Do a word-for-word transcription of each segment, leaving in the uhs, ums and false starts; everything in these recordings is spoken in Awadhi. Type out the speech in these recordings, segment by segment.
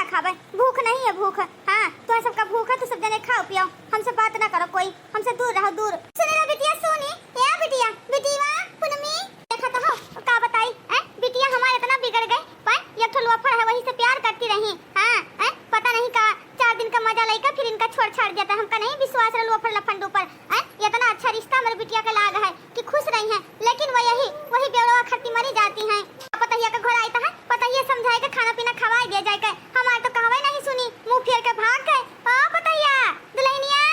खाबे, भूख नहीं है भूख। हाँ, तोहरे सबका भूख है तो सब जने खाओ पियो, हमसे बात ना करो कोई, हमसे दूर रहो दूर। सुनी रे बिटिया, सुनी, ए बिटिया, बिटिया, पुनमी, देखा तो हो, का बताई, ए, बिटिया हमार इतना बिगड़ गई, पर एक ठो लोफर है, वही से प्यार करती रही। हाँ, ए, पता नहीं का चार दिन का मजा लइका फिर इनका छोड़ छाड़ देता। हमका नहीं विश्वास रहा लोफर लफंडू पर, ए, इतना अच्छा रिश्ता हमारे बिटिया के लाग है कि खुश रही हैं, लेकिन वो यही, वही बेवड़वा खरती मरी जाती हैं। पतहिया के घर आई तो है, पतहिया समझाए के खाना पीना खवाए दिया जाए के, हमार तो कहवे नहीं सुनी, मुंह फेर के भाग गए। ओ पतहिया, दुल्हनिया,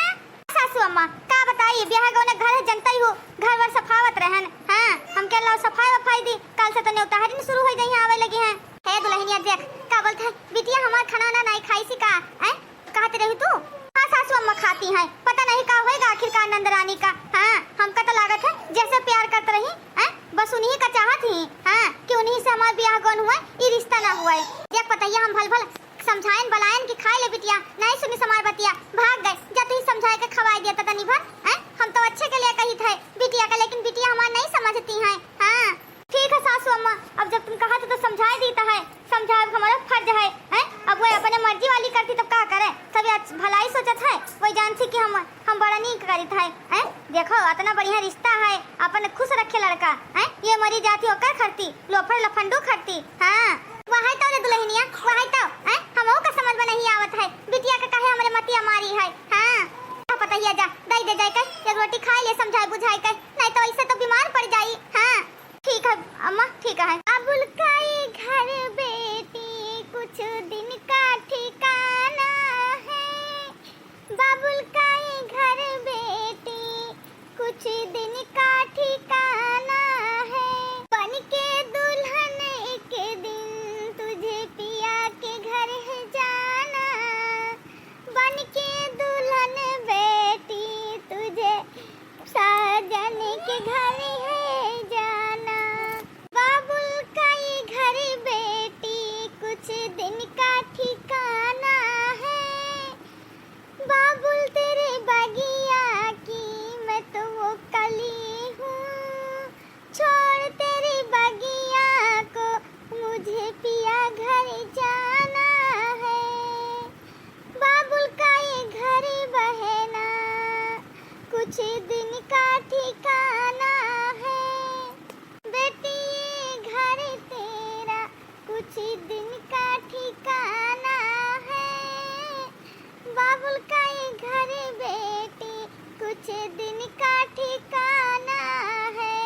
सासू अम्मा, का बताई, ब्याह गौने घर है, जनता ही हो, घर वर सफावत रहन। हाँ, हमके लाओ सफाई वफाई दी, कल से तो नेवताहरिन शुरू हो जाई, आवे लगी हैं। हे दुल्हनिया देख, का बोलत है, बिटिया हमार खाना ना नहीं खाई सी का, हैं? कहत रही तू? हाँ सासू अम्मा खाती हैं, पता नहीं का होएगा आखिरकार नंद रानी का। हाँ, हमका तो लागत है जैसे प्यार करत रही, हैं? बस उन्हीं का चाहत ही, हाँ, कि उन्हीं से हमार ब्याह गौन हुए, ई रिश्ता ना हुए। देख पतहिया हम भल भल समझायन बलायन कि खाए ले बिटिया, नहीं सुनी हमार बतिया, भाग गए। जब ही समझाए के खवाए दिया था तनी भर, हैं? हम तो अच्छे के लिए कही थे बिटिया का, लेकिन बिटिया हमार नहीं समझती हैं। हाँ, ठीक है सासू अम्मा, अब जब तुम कहा थे तो समझाए दी तो है, समझाए हमारा फर्ज है, हैं? अब वो अपने मर्जी वाली करती तब का करे, सब ये अच्छ-, भलाई सोचत है, वही जानती कि हम, हम बड़ा नीक करित है, हैं? देखो इतना बढ़िया रिश्ता है, अपन खुश रखे लड़का, हैं? ये मरी जाती ओकर खरती, लोफर लफंडू खरती, हाँ। वहाई तो रे दुल्हनिया, वहाई तो, हैं? हमहू का समझ में नहीं आवत है, बिटिया के काहे हमरे मतिया मारी है, हाँ। पतहिया जा, दई दे जाए के, एक रोटी खाए ले, समझाए बुझाए के, नहीं तो ऐसे तो बीमार पड़ जाई, हाँ। ठीक है अम्मा, ठीक है। बाबुल का ये घर बेटी कुछ दिन का ठिकाना है, बाबुल का ये घर बेटी कुछ दिन का ठिकाना है। बन के दुल्हन एक दिन तुझे पिया के घर है जाना, बन के दुल्हन बेटी तुझे साजन के घर है जाना। बाबुल का ये घर बेटी कुछ दिन का ठिकाना है। बाबुल तेरे बगिया की मैं तो वो कली हूँ, छोड़ तेरी बगिया को मुझे पिया घर जाना है। बाबुल का ये घर बहना कुछ दिन का ठिकाना है। बेटी ये घर तेरा कुछ दिन का ठिकाना है। बाबुल का ये घर बेटी कुछ दिन का ठिकाना है।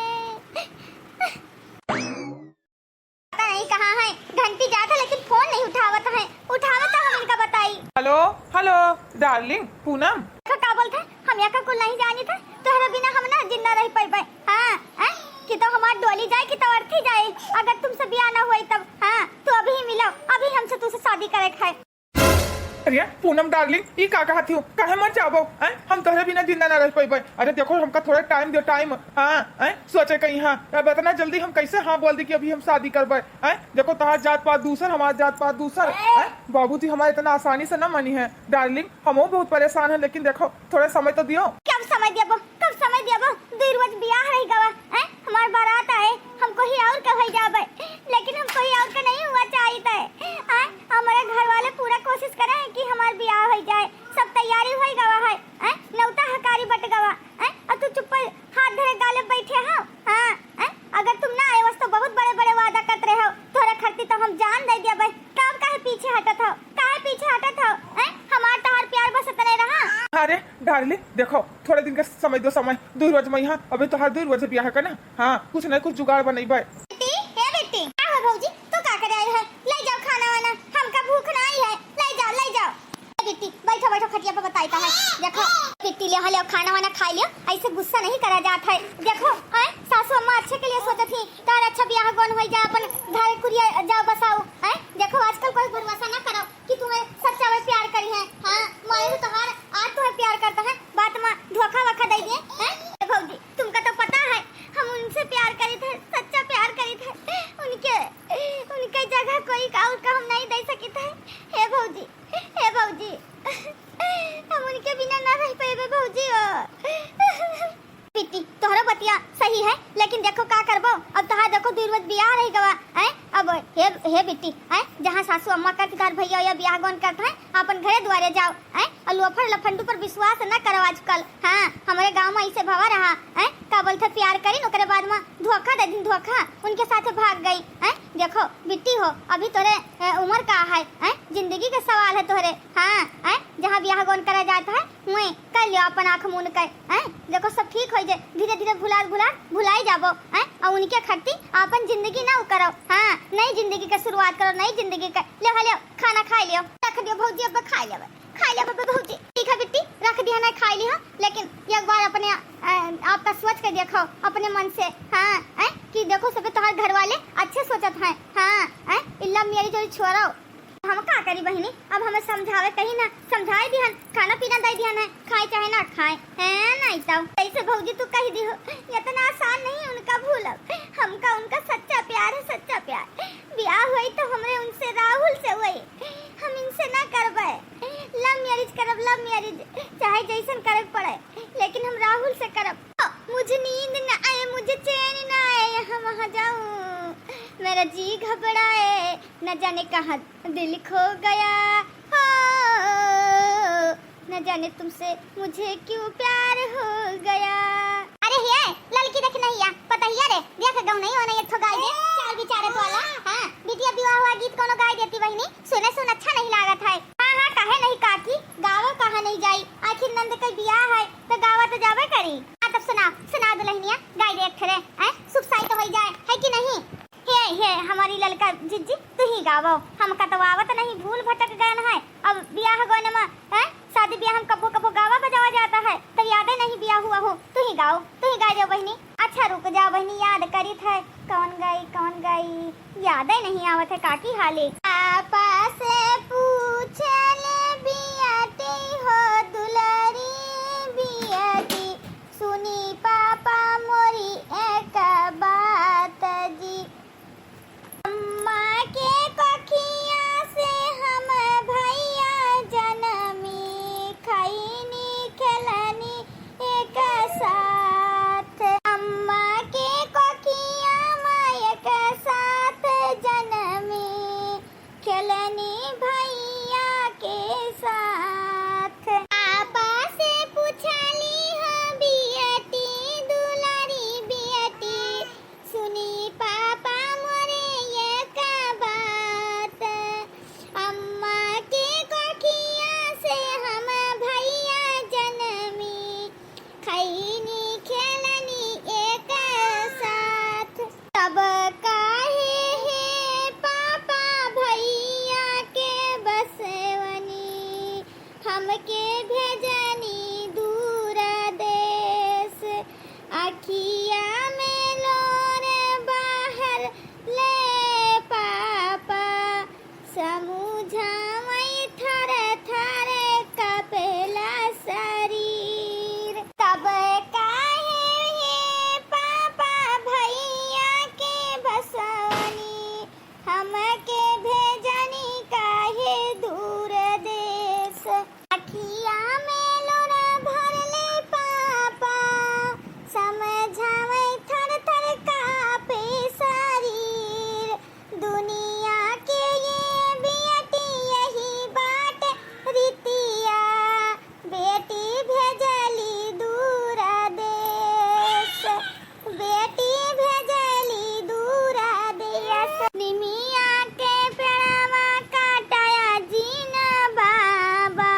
पता नहीं कहाँ है, घंटी जात है लेकिन फोन नहीं उठावत है, उठावत है हम इनका बताई। हेलो, हेलो, डार्लिंग पूनम। का, का बोलत है? हम यहाँ का कुल नहीं जानी थे, तोहरा बिना हम ना जिंदा रह पाइबे। हाँ, हैं? कि तो हमार डोली जाए कि तो अर्थी जाए, अगर तुमसे बियाह ना हुई तब। हाँ, तो अभी ही मिलो, अभी हमसे तुझसे शादी करे के है। अरे पूनम डार्लिंग, ई का कहत हो? काहे मर जाबो? हैं? हम तोहरे बिना जिंदा ना रह पइबे। अरे देखो, हमका थोड़ा टाइम दो, टाइम। हाँ, हैं? सोचे कहीं, हाँ, अब इतना जल्दी हम कैसे हाँ बोल दी कि अभी हम शादी करबे? हैं? देखो, तोहार जात पात दूसर, हमार जात पात दूसर। हैं? बाबूजी हमार इतना आसानी से ना मानी है डार्लिंग, हमहू बहुत परेशान है, लेकिन देखो, थोड़ा समय तो दियो। कब समय देबो? कब समय देबो? दुई रोज बियाह रह गवा, हैं? हमार बारात आए, हम कोई और का होई जाबे, लेकिन हम कोई और का नहीं हुआ चाहित है, हैं? हमारे घर वाले पूरा कोशिश करे हैं कि हमार बियाह होई जाए, सब तैयारी होई गवा है, हैं? नौता हकारी बट गवा, हैं? और तू चुप्पे हाथ धरे गाले बैठे हो, हाँ, हैं? अगर तुम ना आए, वस तो बहुत बड़े बड़े वादा करत रहे हो, तोहरे खरती तो हम जान दे देबे, तब काहे पीछे हटत हो? काहे पीछे हटत हो? हैं? हमार तोहार प्यार बस इतने रहा। अरे डार्लिंग, देखो, थोड़े दिन के समय दो, समय, दुई रोज में यहाँ, अभी तोहार दुई रोज बियाह है ना? हाँ, कुछ नहीं कुछ जुगाड़ बनइबे। बेटी, ए बेटी, का हो भौजी, तू का करे आई है? ले जाओ खाना वाना, हमका भूख ना आई है, ले जाओ, ले जाओ। ए बेटी, बैठो, बैठो, खटिया पे बताई का है। देखो, बेटी, ले, ले, खाना वाना खाई लियो, ऐसे गुस्सा नहीं करा जात है। देखो, हैं, सासू अम्मा अच्छे के लिए सोचत ही, तार अच्छा बियाह गौन होई जा, अपन घर कुरिया जाओ बसाओ, हैं? देखो, आजकल कोई भरोसा ना करो कि तुम्हें सच्चा में प्यार करी है। हाँ, मारे तो तोहार आज तुम्हें प्यार करता है, बात में धोखा वोखा दे दिए, हैं? ए भौजी, तुमका तो पता है, हम उनसे प्यार करी थे, सच्चा प्यार करी थे, उनके, उनके जगह कोई और का हम नहीं दे सकी थे। हे भौजी, हे भौजी, हम उनके बिना ना रह पाएबे भौजी ओ। बिट्टी, तोहरो बतिया सही है, लेकिन देखो का करबो, अब तोहार देखो दुई रोज बियाह रह गवा, हैं? अब हे, हे बिट्टी, हैं? जहाँ सासू अम्मा करती तोहार भैया या बियाह गौन करत है, आपन घरे दुआरे जाओ, हैं? और लोफर लफंडू पर विश्वास न करो आजकल। हाँ, हमरे गाँव में ऐसे भवा रहा, हैं? का बोलते प्यार करिन, ओकरे बाद में धोखा दे दिन, धोखा, उनके साथे भाग गई, हैं? देखो बिट्टी हो, अभी तोरे, ए, उम्र का है, हैं? जिंदगी के सवाल है तोहरे। हाँ, हैं? जहाँ बियाह गौन करा जात है, हुए कर लियो अपन आँख मून के, हैं? देखो सब ठीक हो जाए, धीरे धीरे भुलात भुलात भुलाई जाबो, हैं? और उनके खरती अपन जिंदगी ना करो। हाँ, नई जिंदगी के शुरुआत करो, नई जिंदगी के। ले, ले, खाना खाई लियो, रख दियो भौजी, अब खाई लेबे, खाई लेबे भौजी। ठीक है बिट्टी, रख दिया ना, खाई लियो, लेकिन एक बार अपने, अ, आपका सोच के देखो अपने मन से, हाँ, हैं? कि देखो सबे तोहर घर वाले अच्छे सोचत हैं, हाँ, हैं? ई love marriage वाली छोड़ो। हम का करी बहिनी, अब हमें समझावे कहीं ना, समझाई दिहन, खाना पीना दे दिहन है, खाए चाहे ना खाए, हैं? नहीं तो कैसे भौजी तू कह दी हो, इतना आसान नहीं उनका भूलब। हमका उनका सच्चा प्यार है, सच्चा प्यार। ब्याह हुई तो हमरे उनसे, राहुल से हुई, हम इनसे ना करबे। Love marriage करब, love marriage, चाहे जैसन करे पड़े, लेकिन हम राहुल से करब। मुझे नींद ना आए, मुझे चैन ना आए, यहाँ वहाँ जाऊँ, मेरा जी घबराए, न जाने कहाँ दिल खो गया हो, न जाने तुमसे मुझे क्यों प्यार हो गया। अरे हे, ललकी देख नहीं या, पता ही रे, देख गाँव नहीं होना, एक ठो गाय दे, चार बिचारे तो वाला। हाँ, बिटिया विवाह हुआ गीत कोनो गाय देती बहिनी, सुने सुन अच्छा नहीं लागत है। हाँ, हाँ, काहे नहीं काकी, गावे कहाँ नहीं जाई, आखिर नंद के बियाह है, तो गावा तो जावे करी। आ तब सुना, सुना दुल्हनिया, गाय दे एक ठे रे, हैं? शुभ साइत हो जाए, है कि नहीं? हे, हे, हमारी ललका जिज्जी, तू ही गावो, हम कतवावत नहीं, भूल भटक गए हैं, अब बियाह गोने में, हैं? शादी बियाह हम कबो कबो गावा बजावा जाता है, तो यादे नहीं बियाह हुआ हो, तू ही गाओ, तू ही गाय दे बहिनी। अच्छा रुक जा बहिनी, याद करी थे, कौन गाई, कौन गाई? याद ही नहीं आवत है काकी हाले। पापा से पूछले बियटी हो दुलरी बियटी, सुनी पापा मोरी एक बात जी। अम्मा के कोखिया से हम भैया जनमी, खैनी खेलनी एक साथ। अम्मा के कोखिया में एक साथ जनमी, खेलनी भैया के साथ। पापा से पूछली ह बियटी, दुलारी बियटी, सुनी पापा मोरे एक बात। अम्मा के कोखिया से हम भैया जनमी, खैनी खेलनी एक साथ। तब काहे हे पापा भैया के बसवनी, हमके भेजनी दूर देश। अखिया में लोर बाहर ले पापा, समुझावई थर थर कपेला शरीर। तब काहे हे पापा भैया के बसवनी, हमके भेजनी काहे दूर देश। अखिया में लोरा भरले पापा, समझावे थर थर कापे शरीर। दुनिया के ये बियटी यही बाट रीतिया, बेटी भेजली दूर देश, बेटी भेजली दूर देश। निमिया के पेड़वा काटाया जीना बाबा,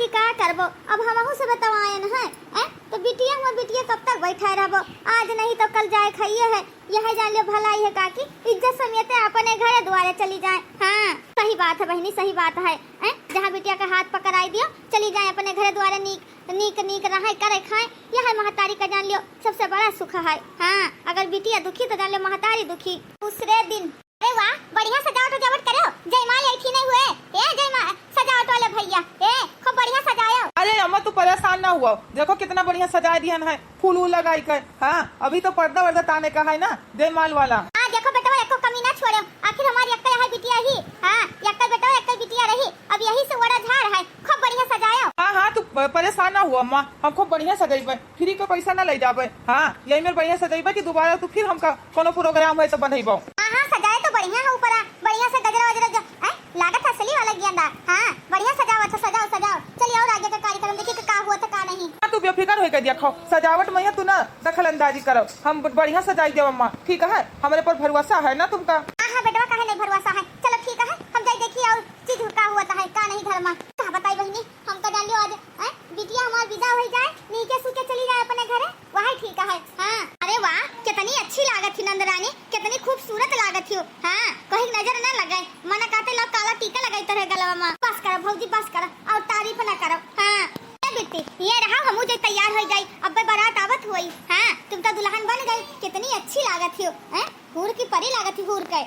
का करबो, अब हमहू सब तो आयन है, हैं? तो बिटिया हुआ बिटिया कब तक बैठा रहबो? आज नहीं तो कल जाए खाइए है। यह जान लियो भलाई है काकी, इज्जत समेते अपने घरे द्वारे चली जाए। हाँ, सही बात है बहिनी, सही बात है, हैं? जहाँ बिटिया का हाथ पकड़ाई दियो, चली जाए अपने घरे द्वारे, नीक नीक नीक रहे, करे खाए, यह महतारी का जान लियो सबसे बड़ा सुख है। हाँ, अगर बिटिया दुखी तो जान लियो महतारी दुखी। दूसरे दिन, अरे वाह, बढ़िया सजावट उजावट करे हो, जयमाल ऐठी नहीं हुए, ए जयमाल सजावट वाले भैया, ए खूब बढ़िया सजायो। अरे अम्मा, तू परेशान ना हुआ, देखो कितना बढ़िया सजाए दिहन है, फूल वूल लगाई के। हाँ, अभी तो पर्दा वर्दा ताने का है ना जयमाल वाला। हाँ, देखो बेटवा, एको कमी ना छोड़े, आखिर हमारी एक है बिटिया ही। हाँ, एक बेटवा एक बिटिया रही, अब यही से वड़ा झाड़ है, खूब बढ़िया सजायो। हाँ हाँ, तू प-, परेशान ना हुआ अम्मा, हम खूब बढ़िया सजैबे, फ्री के पैसा ना ले जाबे। हाँ, यही में बढ़िया सजैबे कि दोबारा तू फिर हमका कोनो प्रोग्राम होए तो बंधैबो। हाँ हाँ, सजाए तो बढ़िया है, ऊपरा बढ़िया से गजरा वजरा जो, हैं, लागत है असली वाला गेंदा। हाँ, बढ़िया सजावत है, सजाओ सजाओ। चलिए और आगे का कार्यक्रम देखिए कि का हुआ था का नहीं। हाँ, तू बेफिक्र होइके देखो, सजावट में तू ना दखल अंदाजी करो, हम ब-, बढ़िया सजाई देब अम्मा, ठीक है? हमरे पर भरोसा है ना तुमका? हाँ हाँ बेटवा, काहे नहीं भरोसा है? चलो ठीक है, हम जाई देखी और चीज का हुआ था है का नहीं घर में। का बताई बहिनी, हमका जान लियो आज, हैं, बिटिया हमार विदा होई जाए, नीके सूके चली जाए अपने घरे, वही ठीक है। हाँ। अरे वाह, कितनी अच्छी लागत ही नंदरानी, कितनी खूबसूरत लागत ही। हाँ, कहीं नजर न लगे, मना कहते लोग काला टीका लगाई तरह गलवा में। बस करो भौजी, बस करो, और तारीफ न करो। हाँ, ए बिट्टी, ये रहा, हमू जे तैयार हो जाई, अब्बे बारात आवत हुई। हाँ, तुम तो दुल्हन बन गई, कितनी अच्छी लागत ही, हैं? हूर की परी लागत ही, हूर के।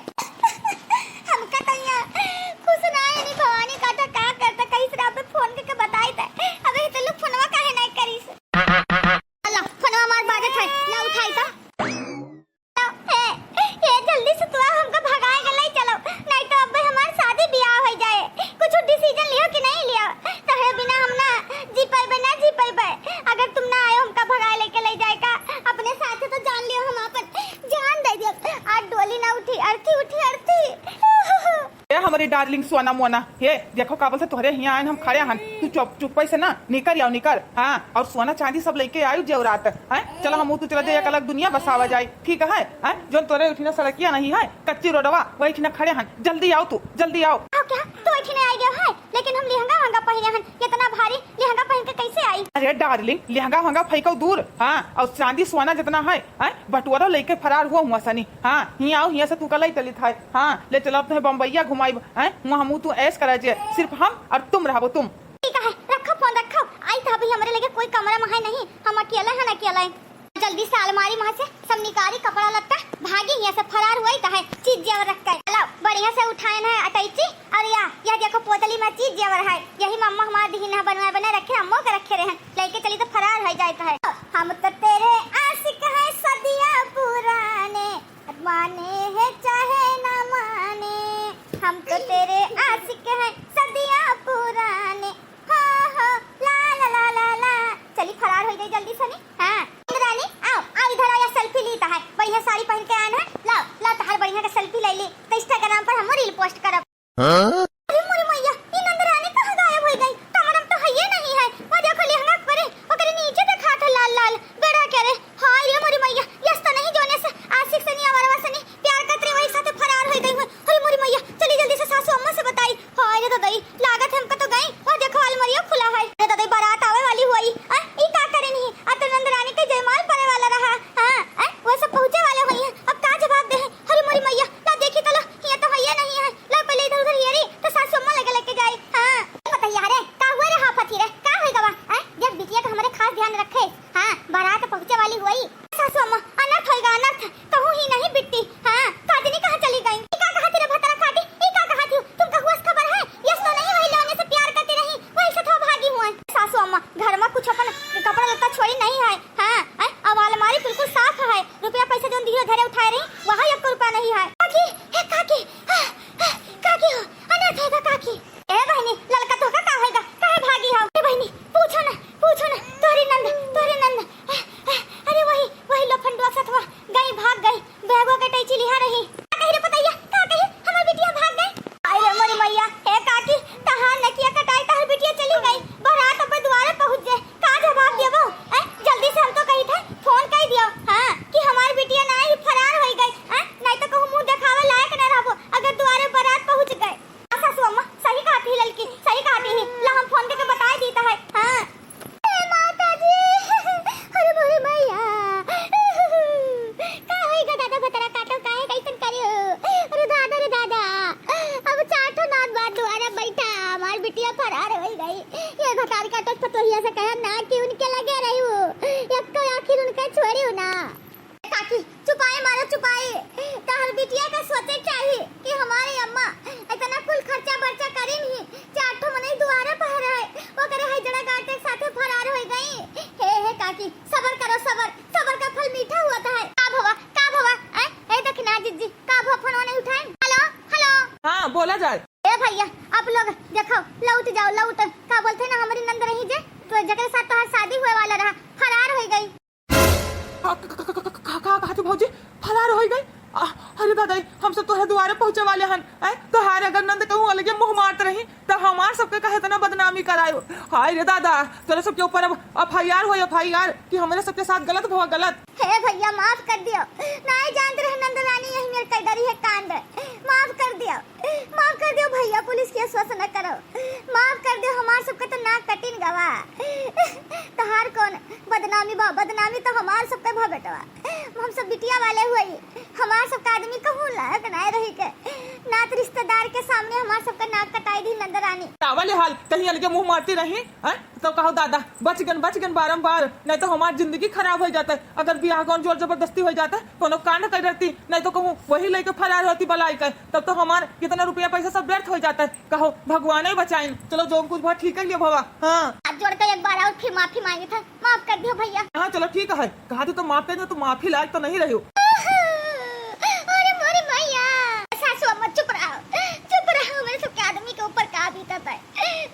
हमका तो यहाँ खुश ना है, नहीं भवानी का था, का करता, कहीं से अबे फोन करके बताई थे। अबे ये तो लोग फोनवा काहे नहीं करीस? अल्लाह, फोनवा मार बाजत है, ना उठाई तो। ए, ए, जल्दी से तू आ, हमका भगाए के ले चलो, नहीं तो अबे हमार शादी ब्याह हो जाए। कुछ decision लियो कि नहीं लियो? तोहरे बिना हम ना जी पाइबे, ना जी पाइबे। अगर तुम ना आयो हमका भगाए लेके ले जाए का अपने साथ, तो जान लियो हम अपन जान दे दियो। आज डोली ना उठी, अर्थी उठी, अर्थी। ए हमारी darling सोना मोना, हे देखो काबल से तोहरे हियाँ आयन हम खड़े हन, तू चुप चुप्पे से ना निकर आओ निकर। हाँ, और सोना चांदी सब लेके आयु जेवरात। हैं, चलो हम तू चला जाए, एक अलग दुनिया बसावा जाए, ठीक है? हैं, जोन तोरे उठिना सड़किया नहीं है, कच्ची रोडवा, वही ठिना खड़े हन, जल्दी आओ तू, जल्दी आओ। आओ क्या? तू बैठी नहीं आई गयो है, लेकिन हम लहंगा वहंगा पहिरे हन, इतना भारी लहंगा पहन के कैसे आई? अरे darling, लहंगा वहंगा फेंको दूर, हाँ, और चांदी सोना जितना है, हैं, बटोरा लेके फरार हुआ हुआ सनी, हाँ, हियाँ आओ, हियाँ से तू का ले चलित है, हाँ, ले चलो तुम्हें बम्बैया घुमाई, हैं, वहाँ हमू तू ऐश करा जे, सिर्फ हम और तुम रहबो तुम। ठीक है, रखो फोन, रखो। आई था अभी हमरे लगे कोई कमरा में है नहीं, हम अकेले हैं, अकेले। जल्दी से अलमारी में से सब निकारी कपड़ा लत्ता, भागी यहाँ से फरार हुआ ही तो है, चीज जेवर रख कर। चलो, बढ़िया से उठाए है अटैची, और या, यह देखो पोतली में चीज जेवर है, यही मम्मा हमारे दिहिन है बनवा बना रखे, अम्मो के रखे रहे, लेके चली तो फरार हो जाए तो है। हम तो तेरे आशिक हैं सदियां पुराने, माने है चाहे ना माने, हम तो तेरे आशिक हैं सदियां पुराने। हो, हो, ला, ला, ला, ला, ला। चली, फरार हो गई जल्दी से नी। हाँ, इंद्रानी, आओ, आओ इधर आओ, या selfie ली तहार। बढ़िया साड़ी पहन के आन है। लाओ, लाओ, तहार बढ़िया के selfie ले ली। तो Instagram पर हम reel post करब। हाँ? अरे मोरी मैया, ई नंदरानी कहाँ गायब हो ऐसे कहे ना कि उनके लगे रही हूँ, एक तो आखिर उनका छोड़ी हूँ ना। काकी, चुपाई मारो चुपाई, तहर बिटिया का सोचे चाही कि हमारी अम्मा इतना कुल खर्चा बर्चा करी नहीं, चार ठो मनई दुआरे पर रहे, वो करे है जड़ा गांठ एक साथे फरार हो गई। हे हे काकी, सबर करो सबर, सबर का फल मीठा होता है। का भवा, का भवा, ए, ए देखी ना जिज्जी, का भवा फोन नहीं उठाए। हेलो, हेलो। हाँ, बोला जाए। ए भैया, आप लोग देखो, लौट जाओ, लौट। का बोलते ना, हमारी नंद रही जे, तो जकरे साथ तोहार शादी हुए वाला रहा, फरार हो गई। का, का, का, का, का, का, का कहत हो भौजी? फरार हो गई? आ, अरे दादा, हम सब तोहरे दुआरे पहुँचे वाले हन। ए, तोहार अगर नंद कहूँ अलगे मुँह मारत रही, त हमार सबके कहे इतना बदनामी करायो। हाय रे दादा, तोरे सबके ऊपर अब एफ आई आर हो, एफ आई आर, कि हमरे सबके साथ गलत भवा, गलत। हे भैया, माफ कर दियो, नाहीं जानत रहे नंद रानी यही मेर कई डरी है कांड। माफ कर दियो, माफ कर दियो भैया, पुलिस के आश्वासन न करो, माफ कर दियो, हमार सबके तो नाक कटिन गवा। तहार कौन बदनामी बा, बदनामी तो हमार सबके भा बेटवा, हम सब बिटिया वाले हुई, हमार सबके आदमी कहूँ लायक नाहीं रही के, नात रिश्तेदार के सामने हमार सबके नाक कटाई दी नंद रानी। का वाले हाल, कहीं अलगे मुँह मारती रही, हैं? तो कहो दादा, बच गन, बच गन बारंबार, नहीं तो हमार जिंदगी खराब हो जाता है। अगर बियाह गौन जोर जबरदस्ती हो जाता है, कोनो कांड कर रहती, नहीं तो कहूँ वही लेके फरार होती बलाई के, तब तो हमार कितना रुपया पैसा सब व्यर्थ हो जाता है। कहो भगवान ही बचाइन। चलो जो कुछ भवा ठीक है लिए भवा। हाँ। हाथ जोड़ के एक बार और फिर माफी मांगी था, माफ कर दियो भैया। हाँ चलो ठीक है, कहा थी तो माफ कर दो, तो माफी लायक तो नहीं रही हो। अरे मोरी मैया, सासू अम्मा चुप रहो, चुप रहो, मेरे सबके आदमी के ऊपर का बीतत है।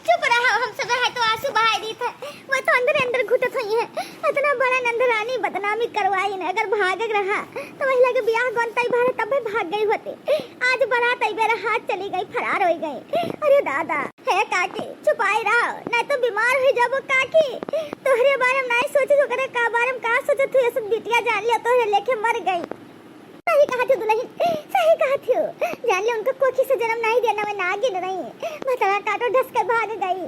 चुप रहो, हम सब है तो आंसू बहाई दी थे, वो तो अंदर अंदर घुटत हुई है। इतना बड़ा नंद रानी बदनामी करवाई न, अगर भागक रहा तो वही लगे बियाह गौन तई भरे तब भी भाग गई होती। आज बारात आई बेरा हाथ चली गई, फरार हो गई। अरे दादा, हे काकी, चुपाई रहो, नहीं तो बीमार हो जाबो काकी। तोहरे बारे में नहीं सोचे, ओकरे का बारे में का सोचत हुई, सब बिटिया जान लिया तोहरे लेके मर गई। सही कहा थी दुल्हन, सही कहा थी। जान ले उनका कोखी से जन्म नहीं देना, मैं नागिन रही। भतरा काटो ढस के भाग गई।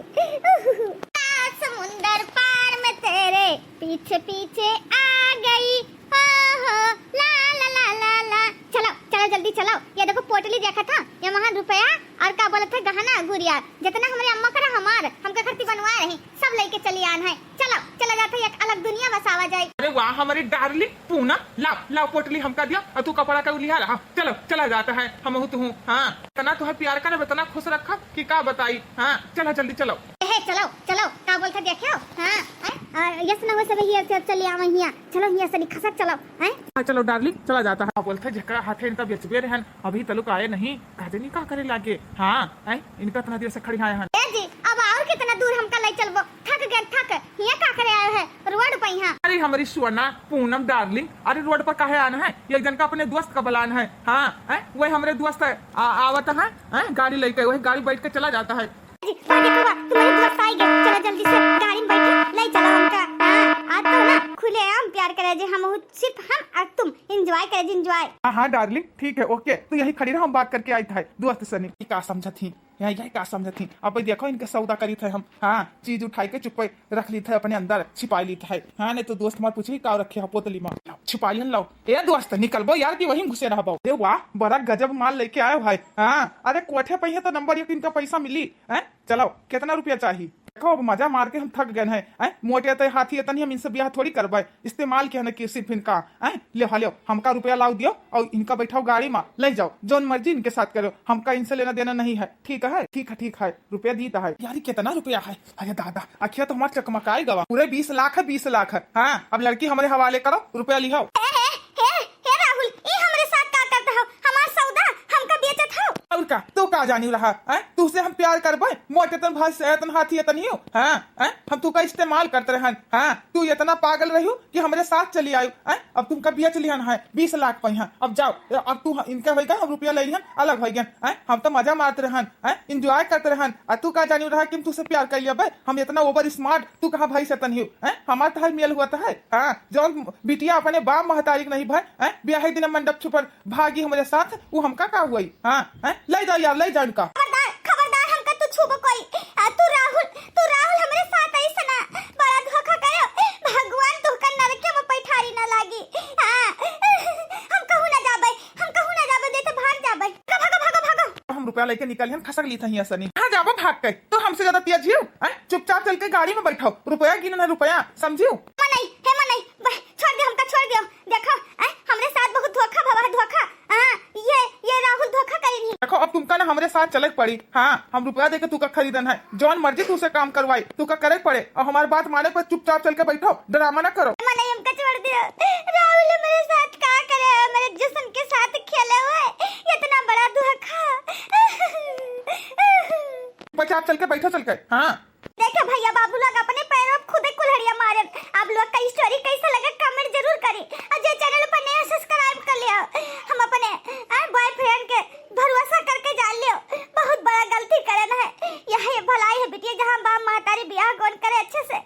समुंदर पार में तेरे पीछे पीछे आ गई। हो, हो, ला, ला, ला, ला, ला। चलो, चलो, जल्दी चलो। ये देखो, पोटली देखा था, ये वहाँ रुपया और का बोलत है, गहना, गुड़िया, जितना हमरे अम्मा करा हमार, हमके खर्ची बनवा रही, सब लेके चली आन है। चलो, चला जाता है, एक अलग दुनिया बसावा जाए। अरे वाह, हमारी डार्लिंग पूनम, लाओ, लाओ पोटली हमका दिया, और तू कपड़ा का लिहा रहा। चलो, चला जाता है, हम हूँ तू हूँ। हाँ, इतना तुम्हें प्यार करब, इतना खुश रखब कि का बताई। हाँ, चलो, जल्दी चलो। ए, चलो, चलो, का बोलत है, देखे हो? हाँ, हैं? आ, यस ना हो सब हिया, चल, चल, आवा हिया। चलो, हिया से खसक चलो, हैं? हाँ, चलो, डार्लिंग, चला जाता है। हाँ, बोलते, जेकरा हाथे इनका बेचबे रहन, अभी तलुक आए नहीं, का जानी का करे लागे। हाँ, हैं? इनका इतना देर से खड़ी आए हन। ए जी, अब और कितना दूर हमका ले चलबो? थक गए, थक। हिया का करे आए है? रोड पे यहाँ। अरे, हमारी सोना, पूनम डार्लिंग, अरे, रोड पर काहे आना है? एक जन का अपने दोस्त का बुलाना है। हाँ, हैं? वही हमरे दोस्त है, आ, आवत है, हैं? गाड़ी लेके, वही गाड़ी बैठ के चला जाता है। जी, बा देखो बा, तुम्हारे दोस्त आइगे। चला जल्दी से गाड़ी में बैठो, ले चला हमका। हाँ, आज तो ना खुलेआम प्यार करे जे हम, सिर्फ हम और तुम enjoy करे जे, enjoy। हाँ, हाँ, डार्लिंग, ठीक है, ओके, तू यही खड़ी रह, हम बात करके आइत है दोस्त सनी। ई का समझत ही, यहाँ यही का समझत ही। अब देखो इनके सौदा करीत है हम। हाँ, चीज उठाई के चुप्पे रख लीत है अपने अंदर, छिपाई लीत है। हाँ, नहीं तो दोस्त हमार पूछी का रखे हो पोतली में, छिपाई लो। ए दोस्त, निकलबो यार कि वहीं घुसे रहबो? ए वाह, बड़ा गजब माल लेके आयो भाई। हाँ, अरे कोठे पे ही है तो नंबर एक इनका पैसा मिली। हैं? चलो, कितना रुपया चाही? देखो, अब मजा मार के हम थक गए हैं। हैं? मोटे तो हाथी इतनी, हम इनसे ब्याह थोड़ी करबे। इस्तेमाल के है ना कि सिर्फ इनका, हैं? ले, हाँ, ले, हमका रुपया लाओ दियो और इनका बैठाओ गाड़ी में, ले जाओ, जौन मर्जी इनके साथ करो, हमका इनसे लेना देना नहीं है। ठीक है, ठीक है, ठीक है, रुपया दीता है। यार, ये कितना रुपया है? अरे दादा, अखिया तो हमार चकमकाई गवा। पूरे बीस लाख है, बीस लाख है। हाँ, अब लड़की हमारे हवाले करो, रुपया लिहाओ। हे, हे, हे, हे राहुल, ई हमरे साथ का करत हो? हमार सौदा हमका बेचत हो? और का, तू का जानी रहा, हैं? तू से हम प्यार करबे? मोटे तन भाई से तन हाथी तन ही हो, हाँ, हैं? हम तू का इस्तेमाल करते रहन, हाँ? तू इतना पागल रही हो कि हमरे साथ चली आयो, हैं? अब तुमका बेच लिहन है, बीस लाख पे, हाँ? अब जाओ, अब तू इनका होइगा, हम रुपया ले लिहन, अलग होइगन, हैं? हम तो मजा मारते रहन, हैं? Enjoy करते रहन, आ तू का जानी रहा कि हम तुझसे प्यार कर लिया बे? हम इतना over smart, तू कहाँ भाई से तन ही हो, हैं? हमार तहार मेल हुआ था है, हाँ? जौन बिटिया अपने बाप महतारी के नहीं भाई, हैं? ब्याह दिन मंडप छुपन भागी हमरे साथ, वो हमका का हुई? हाँ, हैं? ले जाओ यार, ले जाओ इनका। खबरदार, खबरदार, हमका तू छूबो कोई। आ, तू राहुल, तू राहुल हमरे साथ ऐसा ना, बड़ा धोखा करो। भगवान तोहका नरके में पैठारी ना लागी। हाँ, हम कहूँ ना जाबे, हम कहूँ ना जाबे, देते भाग जाबे। भागो, भागो, भागो, भागो। हम रुपया लेके निकल हन, खसक ली था हियाँ सनी। कहाँ जाबो भाग के? तू हमसे ज्यादा तेज हियो, हैं? चुपचाप चल के गाड़ी में बैठो, रुपया गिनो ना रुपया, समझियो? मनई, हे मनई, बह, छोड़ दियो, हमका छोड़ दियो। देखो, हैं? हमरे साथ बहुत धोखा भवा है, धोखा। हाँ, ये, ये राहुल धोखा करी नहीं। देखो, अब तुमका ना हमरे साथ चले के पड़ी। हाँ, हम रुपया दे के तुका खरीदन है, जौन मर्जी तुसे काम करवाई, तुका करे के पड़े। और हमार बात माने पर चुपचाप चल के बैठो, ड्रामा ना करो। मनई, हमका छोड़ दियो। राहुल हमरे साथ का करे, हमरे जिस्म के साथ खेले हुए, इतना बड़ा धोखा। चुपचाप चल के बैठो, चल के। हाँ। देखा भैया, बाबू लोग अपने पैरों पे खुदे कुल्हड़िया मारे। आप लोग का story कैसा लगा, comment जरूर करी। और जे channel पर नया, subscribe कर लिया। हम अपने, आ, boyfriend के भरोसा करके जान लियो, बहुत बड़ा गलती करन है। यही भलाई है बिटिया, जहाँ बाप महतारी बियाह गौन करे अच्छे से,